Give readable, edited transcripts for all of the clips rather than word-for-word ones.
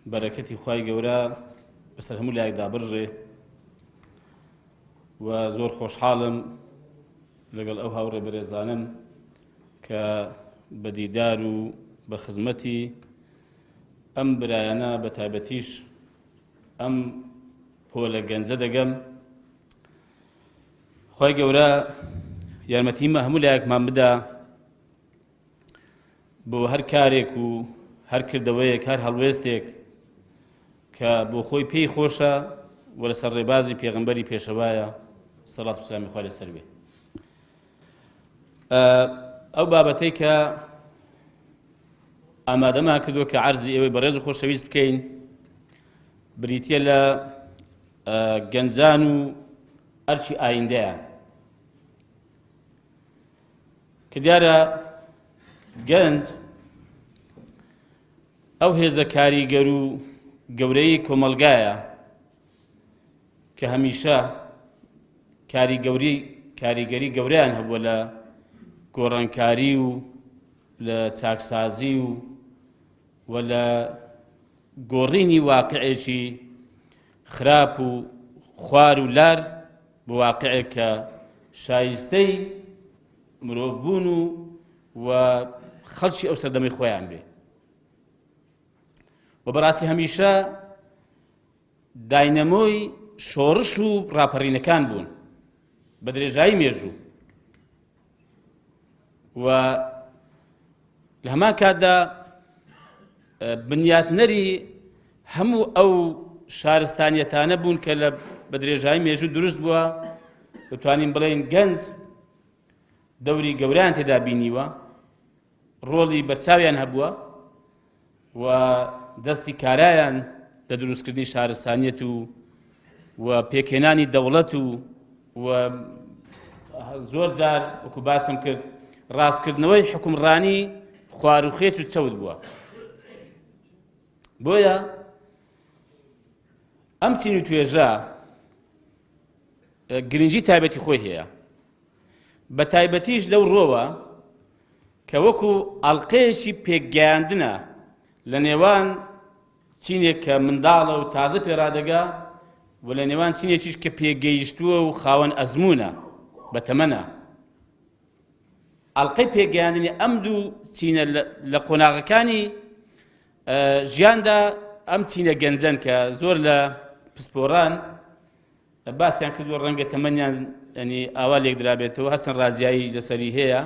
بەرەکەتی خوای گەورە بەسەر هەموو لایەکدا بڕژێ و زۆر خۆشحاڵم لەگەڵ ئەو هاوڕێ بەرێزانم کە بە دیدار و بە خزمەتی ئەم برایانە بە تایبەتیش ئەم پۆلە گەنجە دەگەم خی گەورە یارمەتیمە هەموو لایەکمان بدا بۆ هەر کارێک و هەر کردەوەیەک هەر هەڵوێستێک کە بۆ خۆی پێی خۆشە و لەسەر ڕێبازی پێغەمبەری پێشەوایە سەڵات و سلامی خوای لەسەر بێ. ئەو بابەتەی کە ئامادەمان کردووە کە عەرزی ئێوەی بەڕێز و خۆشەویست بکەین بریتە لە گەنجان و ئەرکی ئایندەیان کە دیارە گەنج ئەو هێزە کاریگەر و گەورەی کۆمەڵگایە کە هەمیشە کاریگەوری کاریگەری گەورەیان هەبووە لە گۆڕانکاری و لە چاکسازی و و لە گۆڕینی واقعێکی خراپ و خوار و لار بۆ واقعێک کە شایستەی مرۆڤبوون و و خەڵکی ئەو سەردەمەی خۆیان بێ و بەڕاستی هەمیشە داینەمۆی شۆڕش و ڕاپەڕینەکان بوون بە درێژایی مێژوو و لە هەمان کاتدا بنیاتنەری هەموو ئەو شارستانیەتانە بوون کە لە بە درێژایی مێژوو دروست بووە دەتوانین بڵێین گەنج دەوری گەورەیان تێدا بینیوە ڕۆڵی بەرچاویان هەبووە و دەستی کارایان لە دروستکردنی شارستانیەت و و پێکهێنانی دەوڵەت و و زۆر جار وەکو باسم کرد ڕاستکردنەوەی حکومڕانی خواروخێت و چەوت بووە بۆیە ئەم چین و توێژە گرنگی تایبەتی خۆی هەیە بە تایبەتیش لەو ڕۆوە کە وەکو ئەڵلقەیەکی پێکگەیاندنە لە نێوان چینێک کە منداڵە و تازە پێڕادەگا و لە نێوان چینێکیش کە پێگەیشتووە و خاوەن ئەزموونە بە تەمەنە. ئەڵقەی پێگەیاندنی ئەم دوو چینە لە قۆناغەکانی ژیاندا ئەم چینە گەنجەن کە زۆر لە پسپۆران باسیان کردووە ڕەنگە تەمەنیان ینی ئاوا لێکدرابێتەوە هەرچەند ڕازیایی لەسەری هەیە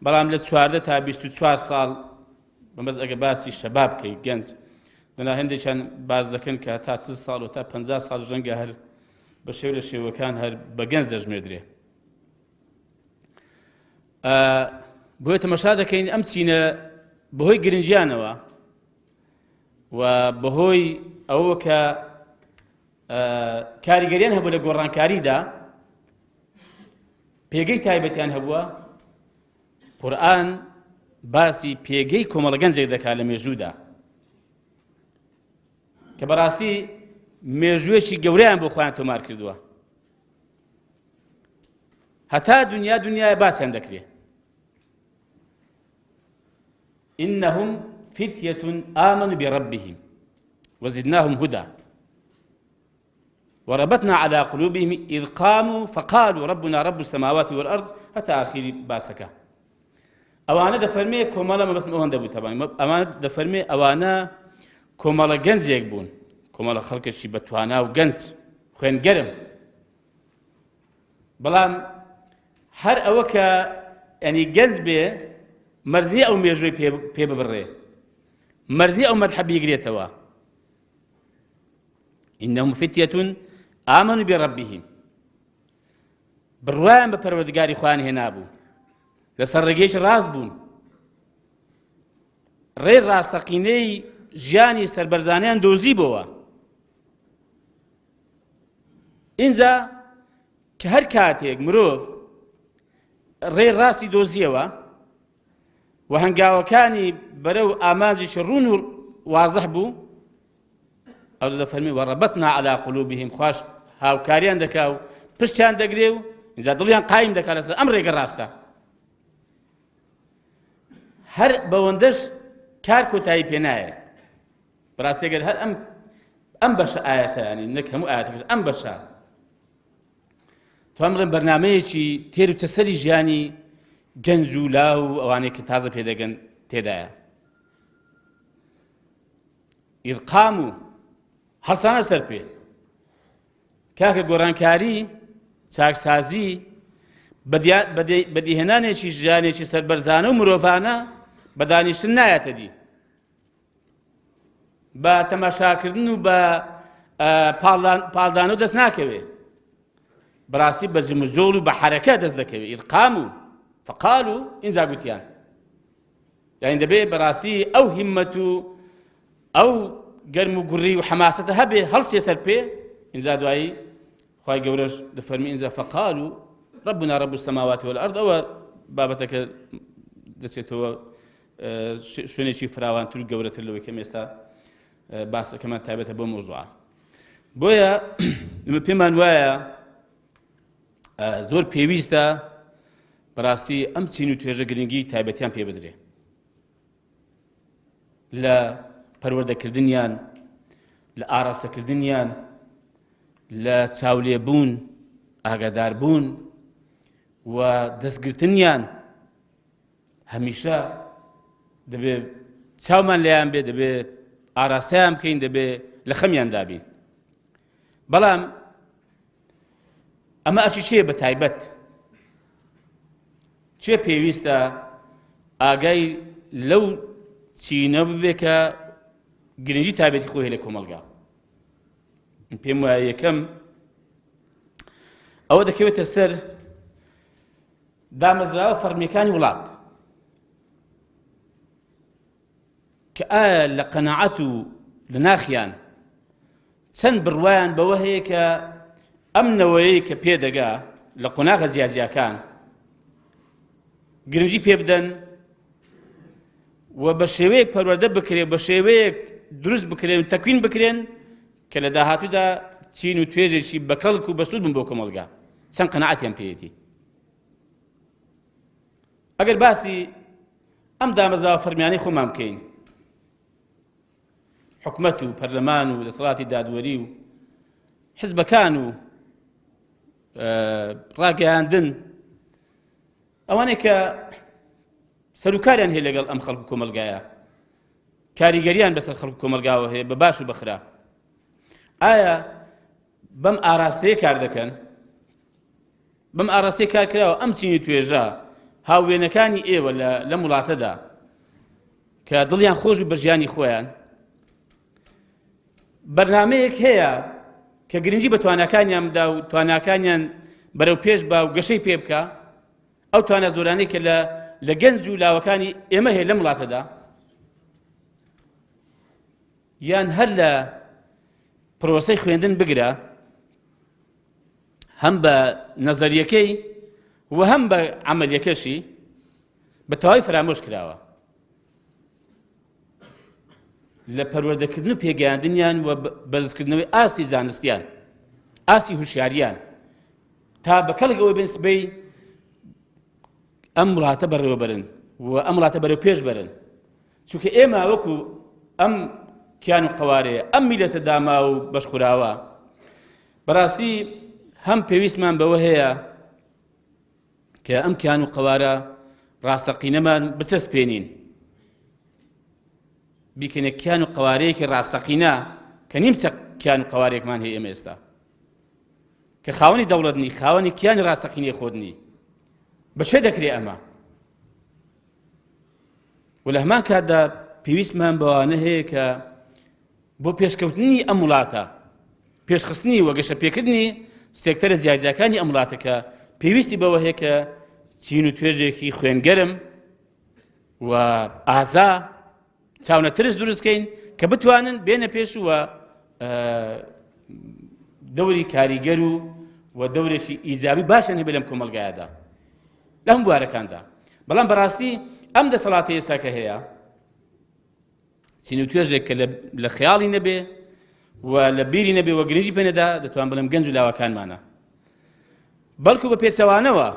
بەڵام لە 14 تا 24 ساڵ بەمەز ئەگە باسی شەباب بکەی گەنج دەنا هەندێکیان باس دەکەن کە تا چ ساڵ و تا 50 ساڵ ژەنگە هەر بە شێو لە شێوەکان هەر بە گەنج دەژمێردرێ بۆیە تەمەشا دەکەین ئەم چینە بەهۆی گرنگیانەوە و بەهۆی ئەوە کە کاریگەریان هەبوو لە گۆڕانکاریدا پێگەی تایبەتیان هەبووە قورآن باسی پێگەی کۆمەڵە گەنجێک دەکات لە مێژوودا کە بەڕاستی مێژوویەکی گەورەیان بۆ خۆیان تۆمار کردووە هەتا دنیا دنیاە باسیان دەکرێ إنهم فتية آمنوا بربهم وزدناهم هدى وربطنا على قلوبهم إذ قاموا فقالوا ربنا رب السماوات والأرض هەتا ئاخیری باسەکە ئەوانە دەفەرمێ کۆمەڵە مەبەستم ئەوەندە بوو تەبان ئەوانە دەفەرمێ ئەوانە کۆمەڵە گەنجێک بوون کۆمەڵە خەڵکێکی بە توانا و گەنج خوێنگەرم بەڵام هەر ئەوە کە ینی گەنج بێ مەرزی ئەو مێژووی پێ ببڕێ مەرزی ئەو مەدحە بیگرێتەوە إنهم فتية آمنوا بربهم بڕوایان بە پەروەردگاری خۆیان هێنابوو لەسەر ڕێگەیەکی ڕاست بوون ڕێی ڕاستەقینەی ژیانی سەربەرزانیان دۆزی بۆوە ئینجا کە هەر کاتێک مرۆڤ ڕێی ڕاستی دۆزیەوە و هەنگاوەکانی بەرەو ئامانجێکی ڕوون و وازح بوو ئەو دەفەرمی وەڕەبەتنا عەلا قلوبهم خواش هاوکاریان دەکا و پشتیان دەگرێ و اینجا دڵیان قایم دەکا لەسەر ئەم ڕێگە ڕاستە هەر بەوەندەش کار کۆتایی پێنایە. بەڕاستی گەر هەر ئەم ئەم بەشە ئاەتە ینی نەک هەموو ئاەتەکەش ئەم بەشە توان بڵێم بەرنمەیەکی تێر و تەسەلی ژیانی گەنج و لاو و ئەوانەی کە تازە پێدەگەن تێدایە إذ قاموا هەڵسانە سەر پێ کاکە گۆڕانکاری چاکسازی بەدیهێنانێکی ژیانێکی سەربەرزانە و مرۆڤانە بە دانیشتن نایەتە دی بە تەماشاکردن و بە پاڵدان و دەست ناکەوێ بەڕاستی بە جموجۆڵ و بە حەرەکە دەست دەکەوێ ئیلقام و فقال و ئینجا گوتیان یعنی دەبێ بەڕاستی ئەو هیمەت و ئەو گەرم و گوڕی و حەماسەتە هەبێ هەڵسێ سەر پێ ئینجا دوایی خوای گەورەش دەفەرمی ئینجا فقالوا ربنا رب السماوات والارض ئەوە بابەتەکە دەچێتەوە شوێنێکی فراوانتر و گەورەتر لەوەی کەم ئێستا باسەکەمان تایبەتە بۆ مۆزوعە بۆیە ئمە پێمان وایە زۆر پێویستە بەڕاستی ئەم چین و توێژە گرنگی تایبەتیان پێ بدرێ لە پەروەردەکردنیان لە ئاراستەکردنیان لە چاولێبوون ئاگاداربوون و دەستگرتنیان هەمیشە دەبێ چاومان لێیان بێ دەبێ ئاراستەیان بکەین دەبێ لە خەمیان دابین بەڵام ئەمە ئەچی چێ بە تایبەت چێ پێویستە ئاگای لەو چینە ببێ کە گرنگی تابێتی خۆی لە کۆمەلگا پێم وایە یەکەم ئەوە دەکەوێتە سەر دامەزراوە فەرمیەکانی وڵات کە ئایا لە قەناعەت و لە ناخیان چەند بڕوایان بەوە هەیە کە ئەم نەوەیەی کە پێدەگا لە قۆناغە جیاجیاکان گرنگی پێ بدەن و بە شێوەیەک پەروەردە بکرێ بە شێوەیەک دروست بکرێن و تەکوین بکرێن کە لە داهاتوودا چین و توێژێکی بەکەڵک و بەسوود بن بۆ کۆمەڵگا چەند قەناعەتیان پێیەتی ئەگەر باسی ئەم دامەزراوە فەرمیانەی خۆمان بکەین حکومەت و پەرلەمان و دەسەڵاتی دادوەری و حزبەکان و ڕاگەیاندن ئەوانەی کە سەرکاریان هەیە لەگەڵ ئەم خەڵک و کۆمەلگایە کاریگەریان بەسەر خەڵک کۆمەلگاوە هەیە بە باش و بەخراپ ئایا بەم ئاراستەیە کار دەکەن بەم ئاراستەی کار کراوە ئەم چینی توێژە هاووێنەکانی ئێوە لەم وڵاتەدا کە دڵیان خۆش بە ژیانی خۆیان بەرنمەیەک هەیە کە گرنگی بە تواناکانیان بدا و تواناکانیان بەرەو پێش با و گەشەی پێ بکە ئەو توانا زۆرانەی کە لە لە گەنج و لاوەکانی ئێمە هەیە لەم وڵاتەدا یان هەر لە پرۆسەی خوێندن بگرە هەم بە نەزەریەکەی و هەم بە عەمەلیەکەشی بە تەواوی فەرامۆش کراوە لە پەروەردەکردن و پێگەیاندنیان و بەرزکردنەوەی ئاستی زانستیان ئاستی هوشیاریان تا بە کەڵک ئەوەی بن سبەی ئەم وڵاتە بەڕێوەبەرن و ئەم وڵاتە بەرەو پێش بەرن چونکە ئێمە وەکو ئەم کیان و قەوارەیە ئەم میلەتە داما و بەشخوراوە بەڕاستی هەم پێویستمان بەوە هەیە کە ئەم کیان و قەوارە ڕاستەقینەمان بچەسپێنین بیکەنە کیان و قەوارەیەکی ڕاستەقینە کە نیمچە کیان و قەوارێکمان هەیە ئێمە ئێستا کە خاوەنی دەوڵەت نی خاوەنی کیانی ڕاستەقینەی خۆت نی بە چێ دەکرێ ئەمە و لە هەمان کاتدا پێویستمان بەوانە هەیە کە بۆ پێشکەوتنی ئەم وڵاتە پێشخستنی و گەشەپێکردنی سێکتەرە جیاجیاکانی ئەم وڵاتە کە پێویستی بەوە هەیە کە چین و توێژێکی خوێنگەرم و ئازا چاونەترس دروستکەین کە بتوانن بێنە پێش و دەوری کاریگەر و و دەورێکی ئیجابی باشیان هەبێت لەم کۆمەلگایەدا لە هەموو بوارەکاندا بەڵام بەڕاستی ئەم دەسەڵاتی ئێستا کە هەیە چین و توێژێک کە لە خەیاڵی نەبێ و لە بیری نەبێ و گرنگی پێ نەدا دەتوان بڵێم گەنج و لاوەکانمانە بەڵکو بە پێچەوانەوە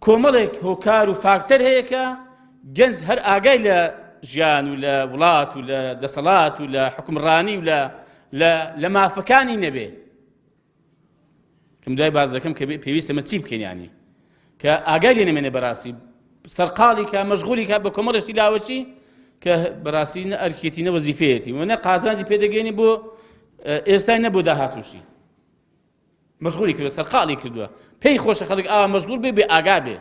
کۆمەڵێک هۆکار و فاکتەر هەیە کە گەنج هەر ئاگای لە ژیان و لە وڵات و لە دەسەڵات و لە حکومڕانی و لە لە مافەکانی نەبێ کەم دوای باز دەکەم کە پێویستە مە چی بکەین ینی کە ئاگای لێ نەمێنێ بەڕاستی سەرقاڵی کە مەشغولی کە بە کۆمەڵێکی لاوەچی کە بەڕاستی نە ئەرکێتی نە وەزیفەیەتی و نە قازانجی پێدەگەێنی بۆ ئێستای نە بۆ داهاتوشی مەشغولی کردوە سەرقاڵی کردووە پێی خۆشە خەڵک ئاوا مەشغول بێ بێ ئاگا بێ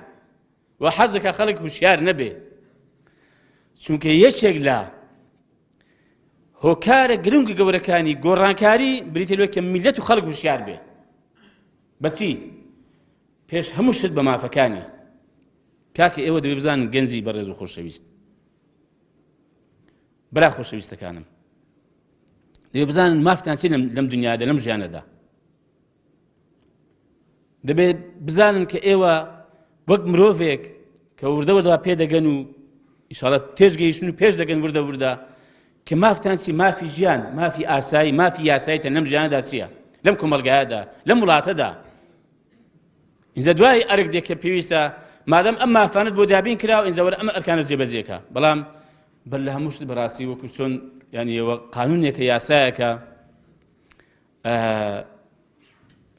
و حەز دەکا خەڵک هوشیار نەبێ چونکە یەکێک لە هۆکارە گرنگ و گەورەکانی گۆڕانکاری بریتە لەوەی کە میلەت و خەڵک هوشیار بێ بەچی پێش هەموو شت بە مافەکانی کاکە ئێوە دەبێ بزانن گەنجی بەڕێز و خۆشەویست برا خۆشەویستەکانم دەبێ بزانن مافتان چی لەم دنیادا لەم ژیانەدا دەبێت بزانن کە ئێوە وەک مرۆڤێک کە وردە وردە پێدەگەن و ئیشاڵە تێش گەیشتن و پێش دەگەن وردە وردە کە مافتان چی مافی ژیان مافی ئاسایی مافی یاساییتان لەم ژیاندا چییە لەم کۆمەلگایەدا لەم وڵاتەدا ئینجا دوای ئەرک دێ کە پێویستە مادەم ئەم مافانت بۆ دابین کرا و ئینجا وەرە ئەم ئەرکانە جێبەجێکە بەڵام بەر لە هەموو شت بەڕاستی وەکو چۆن یعنی ئەوە قانونێکە یاسایەکە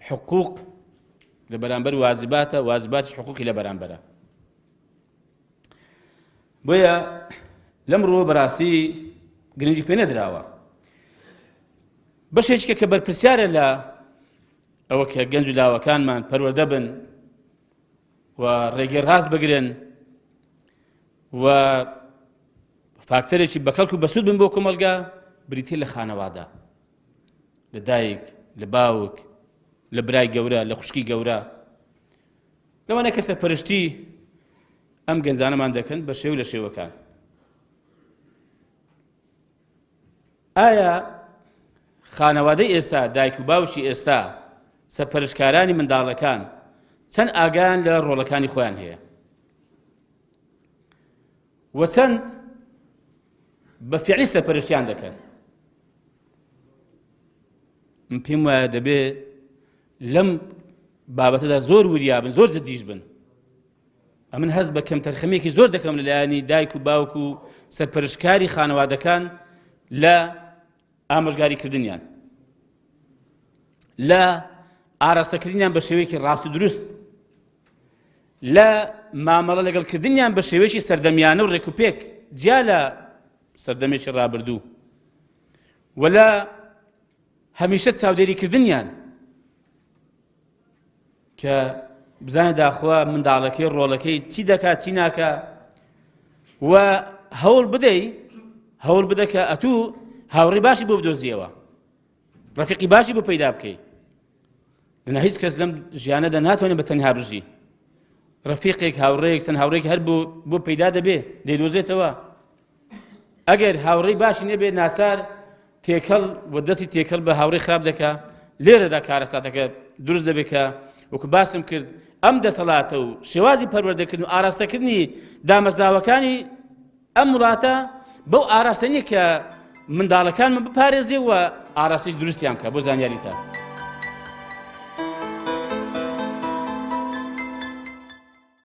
حقوق لە بەرامبەر واجباتە واجباتیش حقوقی لە بەرامبەرە بۆیە لەم ڕووە بەڕاستی گرنگی پێ نەدراوە بەشێکە کە بەرپرسیارە لە ئەوە کە گەنج و لاوەکانمان پەروەردە بن و ڕێگەی ڕاست بگرن و فاکتەرێکی بەکەڵک و بەسوود بن بۆ کۆمەڵگا بریتە لە خانەوادە لە دایک لە باوک لە برای گەورە لە خوشکی گەورە لەوانە کە سەرپەرشتی ئەم گەنجانەمان دەکەن بە شێو لە شێوەکان ئایا خانەوادەی ئێستا دایک و باوکی ئێستا سەرپەرشتکارانی منداڵەکان چەند ئاگایان لە ڕۆڵەکانی خۆیان هەیە و چەند بە فعلی سەرپەرشتیان دەکەن من پێم وایە دەبێ لەم بابەتەدا زۆر وریا بن زۆر جدیش بن ئەمن هەست بە کەمتەرخەمیەکی زۆر دەکەم لەلایەنی دایک و باوک و سەرپەرشتکاری خانەوادەکان لە ئامۆژگاریکردنیان لە ئاراستەکردنیان بە شێوەیەکی ڕاست و دروست لە مامەڵە لەگەڵکردنیان بە شێوەیەکی سەردەمیانە و ڕێکوپێک جیا لە سەردەمێکی ڕابردوو و لە هەمیشە چاودێریکردنیان کە بزانێت داخوا منداڵەکەی ڕۆڵەکەی چی دەکات چی ناکە و هەوڵ بدەی هەوڵ بدە کە ئەتوو هاوڕی باشی بۆ بدۆزیەوە ڕەفیقی باشی بۆ پەیدا بکەی دەنا هیچ کەس لەم ژیانەدا ناتوانێت بە تەنها بژی ڕەفیقێک هاوڕێک چەند هاوڕێک هەر بۆ بۆ پەیدا دەبێ دەیدۆزێتەوە ئەگەر هاوڕێی باشی نەبێت ناچار تێکەڵ و دەستی تێکەڵ بە هاوڕێی خراپ دەکا لێرەدا کارەساتەکە دروست دەبێت کە وەکو باسم کرد ئەم دەسەڵاتە و شێوازی پەروەردەکردن و ئاراستەکردنی دامەزراوەکانی ئەم وڵاتە بەو ئاراستە نییە کە منداڵەکانمان بپارێزێ و ئاراستەی دروستیان بکە بۆ زانیاریتان.